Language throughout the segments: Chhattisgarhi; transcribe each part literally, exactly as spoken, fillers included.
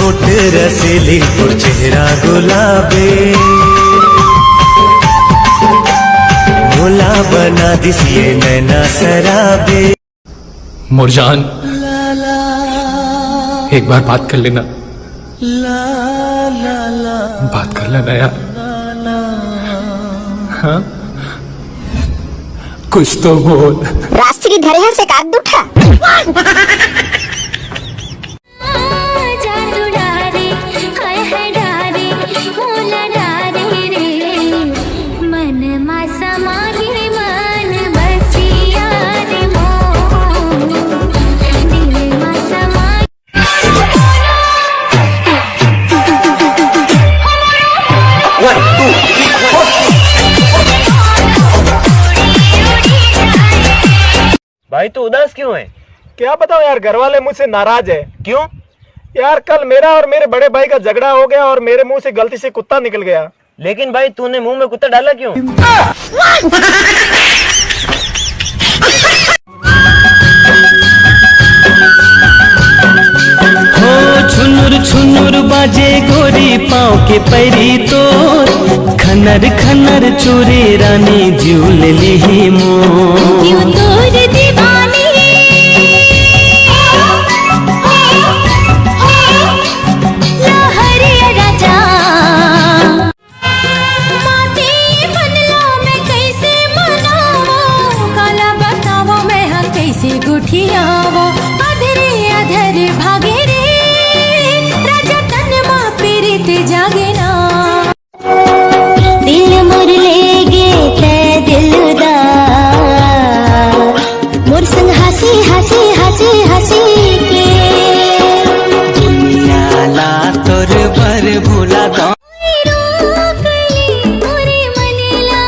होठ रसीली तोर चेहरा गुलाबी, मोला बना दिस ये नैना शराबी। मोर जान, एक बार बात कर लेना, बात कर लेना यार। हाँ, कुछ तो बोल। राष्ट्रीय धरोहर से काट दूठा। जादू डारे, हाय हाय डारे, मोला डारे रे। मन मा समागे मन बसिया रे मोर। दिल मा समागे भाई, तू उदास क्यों है? क्या बताऊं यार, घर वाले मुझसे नाराज है। क्यों? यार, कल मेरा और मेरे बड़े भाई का झगड़ा हो गया और मेरे मुंह से गलती से कुत्ता निकल गया। लेकिन भाई, तूने मुंह में कुत्ता डाला क्यों? हो छुनुर छुनुर बाजे गोरी पाँव के पैरी तोर, खनर खनर चूरी रानी जिउ ले लिही मोर। क्यों तोर दीवानी लहरिया राजा। माटी बनलो मैं कैसे मनावो, काला बतावो मैं हा कैसे गुठियावो। अधरे अधर भागे रे राजा, तन मा पीरित जागे ना। दिल मोर ले गे तै दिलदार, मोर संग हंसी हंसी हंसी हंसी के। दुनिया ला तोर बर भुला दो। कोई रोक ले मोरे मन ला,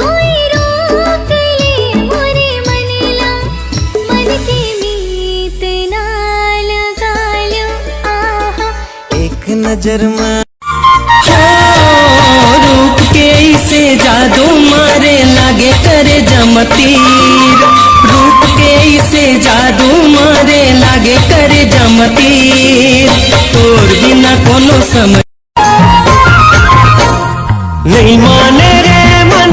कोई रोक ले मोरे मन ला, मन के मीत ना लगा लो, आहा। एक नजर में हो, रूप के ऐसे जादू मारे लागे करे जमतीर, रूप के ऐसे जादू मारे लागे करे जमतीर, तोर बिना कोनो समय नहीं माने रे मन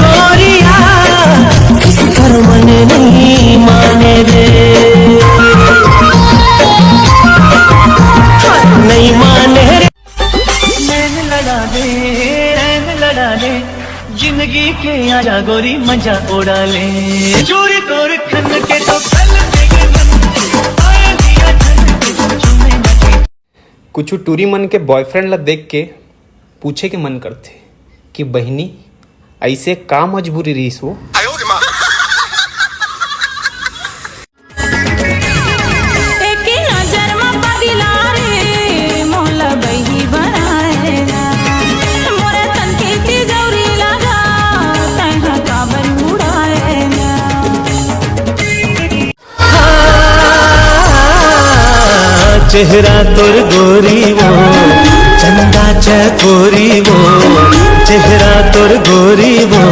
गोरिया, किस कर मन नहीं माने रे, नहीं माने रे। नैन लड़ा ले, नैन लड़ा ले, जिंदगी के आजा गोरी मजा उड़ा ले। चूरी तोर खन के तो खन के मन, आए दिया खन के तो झूमे मचे। कुछु टूरी मन के बॉयफ्रेंड ला देख के पूछे के मन करथे कि बहिनी, ऐसे का मजबूरी रहीस वो? एके नजर म पगला रे, मोला बही बनाए ना। मोर तन के तिजौरी लगा, तैं ह काबर उड़ाए ना। हाँ, चेहरा तोर गोरी वो, चंदा चकोरी वो, चेहरा तोर गोरी वो,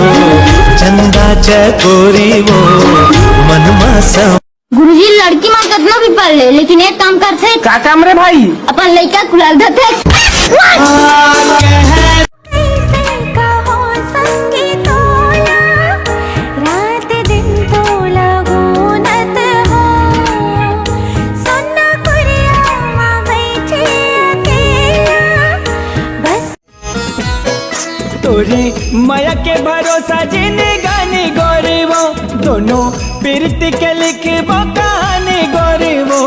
चंदा चकोरी वो, मन मा सम- गुरुजी, लड़की मन कतना भी पढ़ ले, लेकिन एक काम करथे। का काम रे भाई? अपन लइका कुलाल धरथे। कहो संगी तोला, रात दिन तोला गोनत हो, सोना कुरिया मा बैठे अकेला, बस। तोरी मया के भरोसा जिंदगानी गोरी वो, दोनों प्रीति के लिखबो कहानी गोरी वो।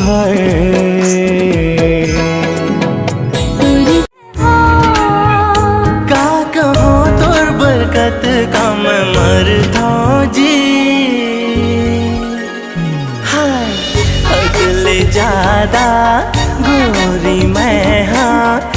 हाय। का कहो तोर बरकत का मैं मरथों जी। हाय, हद ले ज्यादा गोरी मैं हाँ।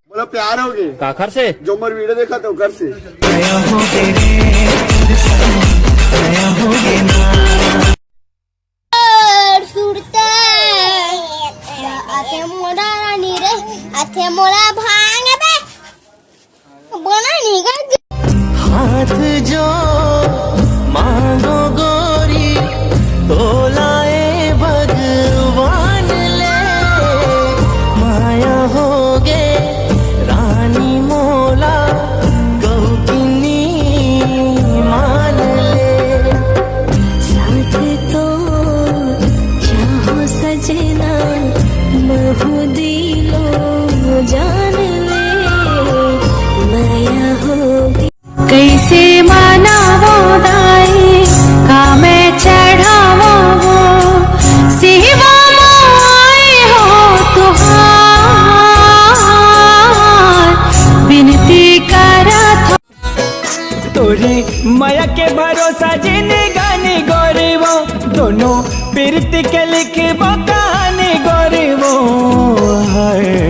बोलो, प्यार होगी। घर से जो मोर वीडियो देखा तो घर से। और सुरता आथे मोला रानी रे, आथे मोला भांग बे। बना नहीं गा। हाथ जो मांगो गोरी, तोला ए भगवान ले। माया होगे रानी मोला, गौकिनी मान ले। साथ तो चाहो सजना, महू दिलो जान ले। माया होगे। कैसे मनावो दाई, का मैं चढ़ावो वो, सेवा माए हो तुहार, बिनती करत हो। तोरी माया के भरोसा जिंदगानी गोरी वो, दोनों प्रीति के लिखबो कहानी गोरी वो। हाय।